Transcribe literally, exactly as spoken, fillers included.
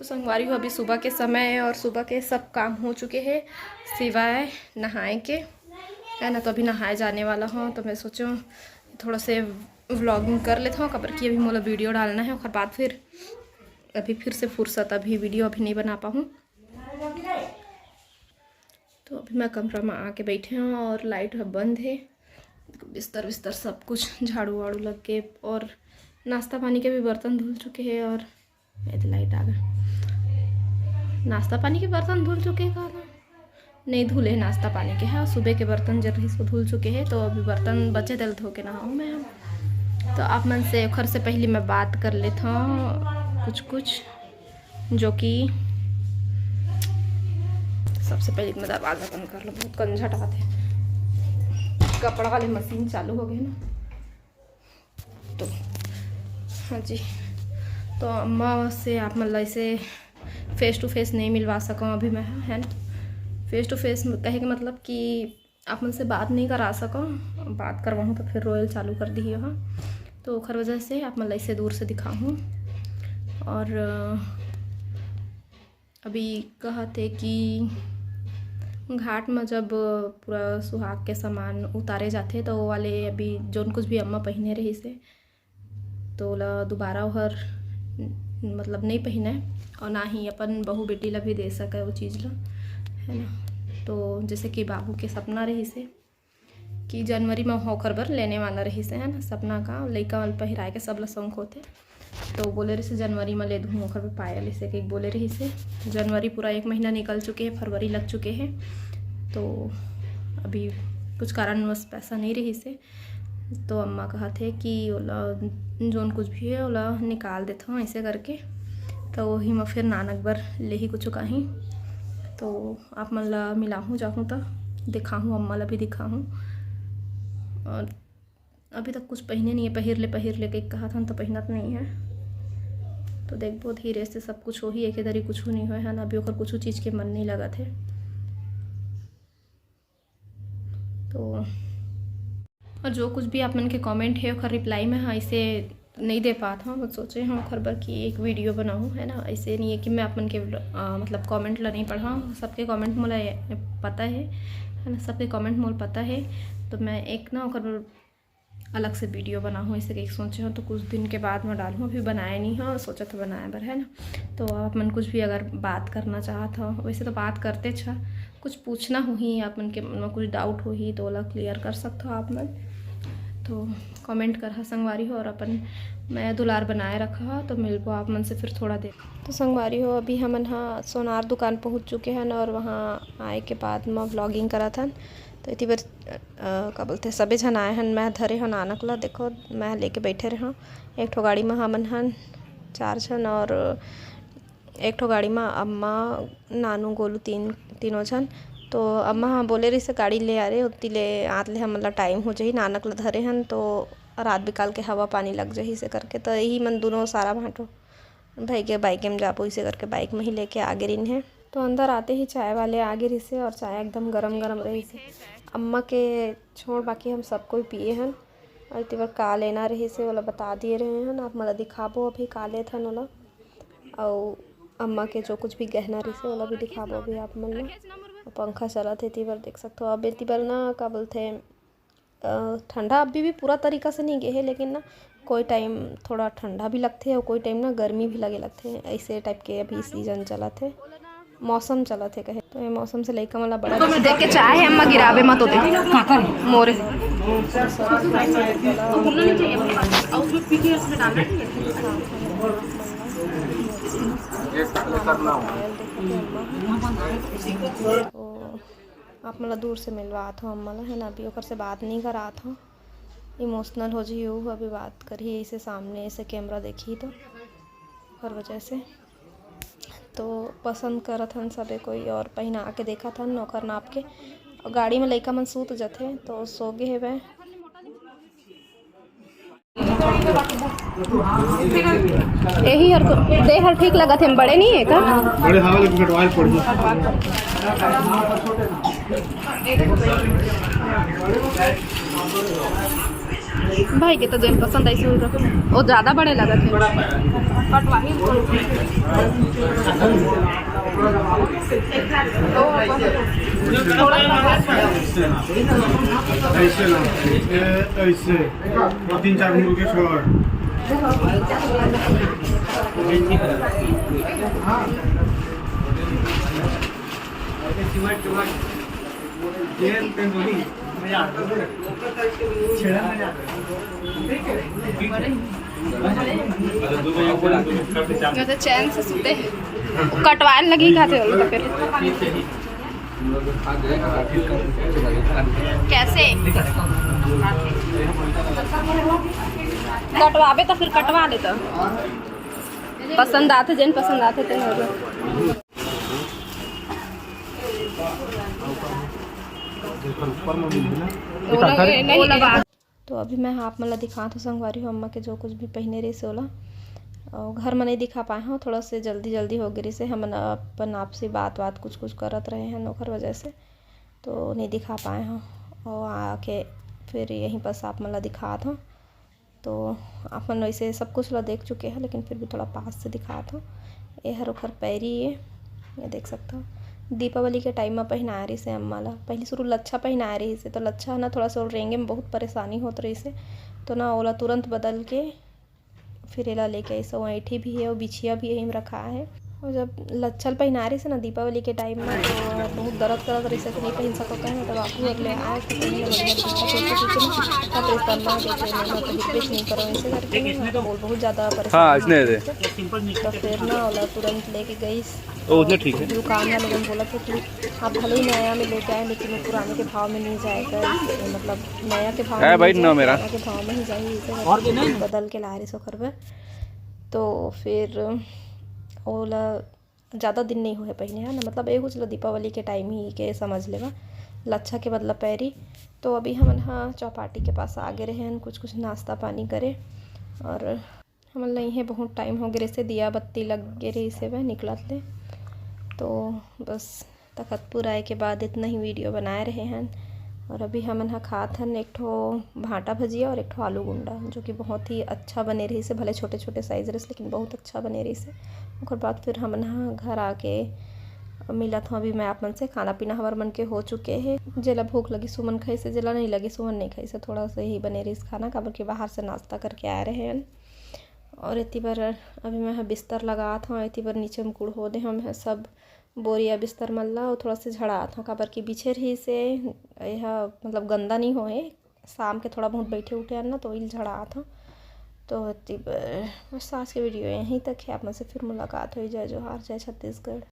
संगवारी हो, अभी सुबह के समय है और सुबह के सब काम हो चुके हैं सिवाय नहाए के, है ना। तो अभी नहाए जाने वाला हूँ, तो मैं सोचूँ थोड़ा से व्लॉगिंग कर लेता हूँ, काबर कि अभी मोला वीडियो डालना है, ओकर बाद फिर अभी फिर से फुर्सत, अभी वीडियो अभी नहीं बना पाऊँ। तो अभी मैं कमरा में आके बैठे हूँ और लाइट ह बंद है, बिस्तर विस्तर सब कुछ झाड़ू वाड़ू लग के, और नाश्ता पानी के भी बर्तन धुल चुके हैं। और ये तो लाइट आ गया, नाश्ता पानी के बर्तन धुल चुके हैं, कहा था? नहीं धुले हैं नाश्ता पानी के, हाँ, सुबह के बर्तन जब रही सो धुल चुके हैं, तो अभी बर्तन बचे तेल धो के नहाऊँ मैं। हम तो आप मन से ओखर से पहले मैं बात कर लेता हूँ कुछ कुछ, जो कि सबसे पहले मैं दरवाज़ा बंद कर लूँ, बहुत कंझट आते। कपड़ा वाले मशीन चालू हो गए ना, तो हाँ जी। तो अम्मा से आप मन ला ऐसे फेस टू फेस नहीं मिलवा सकूँ अभी मैं, है ना। फेस टू फेस कहे के मतलब कि आप मन से बात नहीं करा सकूँ, बात करवाऊँ तो फिर रोयल चालू कर दी हो। तो ओखर वजह से आप मन ला ऐसे दूर से दिखाऊँ। और अभी कहत हे कि घाट में जब पूरा सुहाग के सामान उतारे जाथे, तो वो वाले अभी जोन कुछ भी अम्मा पहिने रहिस हे, तो ओला दोबारा ओहर मतलब नहीं पहिने, और ना ही अपन बहू बेटी ला भी दे सके वो चीज़ ला, है ना। तो जैसे कि बाबू के सपना रहिस हे कि जनवरी में ओखर बर लेने वाला रहिस हे, है ना, सपना का लइका वाला पहिराए के सब ला शौक होथे। तो बोले रहिस हे, "जनवरी में ले दूँ ओखर बर पायल," इसे कही बोले रहिस हे। जनवरी पूरा एक महीना निकल चुके हे, फरवरी लग चुके हे, तो अभी कुछ कारणवश पैसा नहीं रहिस हे। तो अम्मा कहत हे कि ओला जोन कुछ भी है ओला निकाल देथों ऐसे करके, तो वही में फिर नानक बर लेही कुछ कहीं। तो आप मन ला मिलाहूँ जाहूँ त दिखाहूँ, अम्मा ला भी दिखाहूँ। और अभी तक कुछ पहिने नहीं है, पहिर ले पहिर ले कही कहत हन तो पहिनत नहीं है। तो देखबो धीरे से सब कुछ होही, एके दरी कुछ नहीं होय है ना, अभी ओकर कुछ चीज़ के मन नहीं लगत है। तो और जो कुछ भी आप मन के कमेंट है ओकर रिप्लाई में हाँ ऐसे नहीं दे पात हूँ, बस सोचे हूँ ओकर बर कि एक वीडियो बनाऊँ, है ना। ऐसे नहीं है कि मैं आप मन के आ, मतलब कमेंट ला नहीं पढ़ा, सबके कमेंट मोला पता है, है ना, सबके कमेंट मोला पता है। तो मैं एक ना ओकर बर अलग से वीडियो बनाहूँ, ऐसे कहीं सोचे हूँ, तो कुछ दिन के बाद मैं डालूँ, अभी बनाए नहीं हूँ, सोचा था बनाए बर, है ना। तो आप मन कुछ भी अगर बात करना चाहत हो, वैसे तो बात करते छ, कुछ पूछना होही आप मन के मन में, कुछ डाउट होही तो ओला क्लियर कर सकत हो आप मन। तो कमेंट करहा संगवारी हो, और अपन मया दुलार बनाए रखा, तो मिलबो आप मन से फिर थोड़ा देर। तो संगवारी हो, अभी हमन हा सोनार दुकान पहुँच चुके हन और वहाँ आए के बाद म व्लॉगिंग करत हन। तो इति बर अ, का बोलथे, सबे झन आए हन, मैं धरे हन नानक ला, देखो, मैं लेके बैठे रहा। एक ठो गाड़ी में हमन हन चार झन और एक ठो गाड़ी में अम्मा, नानू, गोलू, तीन, तीनों झन। तो अम्मा ह बोले रहिस गाड़ी ले आ रे, ओती ले आत ले हमन ला टाइम हो जाही, नानक ला धरे हन तो रात बिकाल के हवा पानी लग जाही से करके, तो यही मन दोनों सारा भांटो भाई के बाइक में जाबो, इसे करके बाइक में ही लेके आगे रहिन हे। तो अंदर आते ही चाय वाले आगे रहिसे और चाय एकदम गरम गरम रहिसे। अम्मा के छोड़ बाकी हम सब कोई पिए हन। और इति बर का लेना रहिसे ओला बता दिए रहे हन, आप मन ला दिखाबो अभी का लेत हन ओला। अउ अम्मा के जो कुछ भी गहना रहिसे ओला भी दिखाबो अभी आप मन ला। पंखा चलत हे, इति बर देख सकथो। अब इति बर ना का बोलथे, अ, ठंडा अभी भी पूरा तरीका से नहीं गे हे, लेकिन ना कोई टाइम थोड़ा ठंडा भी लगथे और कोई टाइम ना गर्मी भी लगे लगथे। ऐसे टाइप के अभी सीजन चलत हे, मौसम चलत हे कहे। तो ये मौसम से लइका मन ला बड़ा तो मैं देख के चाहे अम्मा गिराबे मत होते मोरे। आप मन ला दूर से मिलवात हव अम्मा ला, है ना, अभी ओकर से बात नहीं करात हव, इमोशनल हो जही, वो अभी बात करही ऐसे सामने ऐसे कैमरा देखही तो ओकर वजह से। तो पसंद करत हन सबे कोई और पहिना के देखत हन ओकर नाप के। और गाड़ी में लइका मन सूत जथे तो सो गे हेवय। यही हर तो देह हर ठीक लगत हे, बड़े नहीं है का? बड़े हवा लेकिन कटवाए पड़ गए। भाई के तो जेन पसंद आइस ओला रख। वो ज्यादा बड़े लगत हे। ऐसे ना, ए, ऐसे। दो तीन चार मुर्गे छोड़। ये तो चैन से सुते हे। कटवाए लगी का थे, तो फिर कैसे? कटवाबे तो फिर कटवा लेता। पसंद आथे, जेन पसंद आथे, तेन हो जाए। ऊपर में मिलही ना। ओला, ए, नहीं, ओला ए, बात। तो अभी मैं आप मन ला दिखात हूँ संगवारी हो, अम्मा के जो कुछ भी पहिने रहिस ओला। और घर में नहीं दिखा पाए हूँ, थोड़ा से जल्दी जल्दी हो गए रहिस, हमन अपन आपसी बात बात कुछ कुछ करत रहे हैं ओखर वजह से, तो नहीं दिखा पाए हूँ। और आके फिर यहीं पर आप मन ला दिखात हूँ। तो आप मन वैसे सब कुछ ला देख चुके हैं, लेकिन फिर भी थोड़ा पास से दिखात हूँ। ये हर ओखर पैरी ये, ये देख सकता हूँ। दीपावली के टाइम में पहिनाए रहिस हे अम्मा ला। पहली शुरू लच्छा पहिनाए रहिस हे, तो लच्छा ना थोड़ा सा रेंगे में बहुत परेशानी होत रहिस हे, तो ना ओला तुरंत बदल के फिर एला लेके आइस। वो ऐठी भी है, वो बिछिया भी यहीं में रखा है। और जब लच्छा ल पहिनाए रहिस हे ना दीपावली के टाइम में, तो बहुत दर्द करत रहिस हे कि नहीं पहिन सकत है, मतलब आगू अगले आए कि पहिन ले, बढ़िया दिखत है, तो सोचे कि ना, तब इस बार ना देखे, मैं तो request नहीं करो ऐसे करके ना, और बहुत ज्यादा परेशान हाँ, इसने दे। तो फिर ना ओला तुरंत लेके गई। ओ, उसने ठीक है। दुकान वाले ने बोला था कि आप भले ही नया में लेके आए, लेकिन वो पुराने के भाव में नहीं जाएगा, मतलब नया के भाव है में भाई, नहीं जाएगा, मेरा पुराने के भाव में ही जाएगी, इसे और भी नहीं? बदल के ला रहे सो करबे। तो फिर ओला ज़्यादा दिन नहीं हुए पहिने, है ना, मतलब एक चलो दीपावली के टाइम ही के समझ लेवा, लच्छा के बदला पैरी। तो अभी हमन हा चौपाटी के पास आ गए रहे हैं कुछ कुछ नाश्ता पानी करे, और हमन ला इहें बहुत टाइम हो गए से दिया बत्ती लग गए रहिस हे वह निकलत ले। तो बस तखतपुर आए के बाद इतना ही वीडियो बनाए रहे हैं। और अभी हमन हा खात हन एक ठो भांटा भजिया और एक ठो आलू गुंडा, जो कि बहुत ही अच्छा बने रहिस हे, भले छोटे छोटे साइज रहिस लेकिन बहुत अच्छा बने रहिस हे। ओकर बाद फिर हमन हा घर आके मिलत हूँ अभी मैं आप मन से। खाना पीना हमर मन के हो चुके हे, जेला भूख लगिस उमन खाइस हे, जेला नहीं लगिस उमन नहीं खाइस हे। थोड़ा सा ही बने रहिस खाना, काबर कि बाहर से नाश्ता करके आए रहे हैं। और एती बर अभी मैं ह बिस्तर लगात हूँ, एती बर नीचे में कुड़ हो दे हूँ मैं सब बोरिया बिस्तर मन ला, अउ थोड़ा से झड़ात हूँ, काबर कि बिछे रहिस हे, एहा मतलब गंदा नहीं होए। शाम के थोड़ा बहुत बैठे उठे हन ना, तो ओइल झड़ात हूँ। तो एती बर बस आज के वीडियो यहीं तक है, आप मन से फिर मुलाकात होई। जय जोहार, जय छत्तीसगढ़।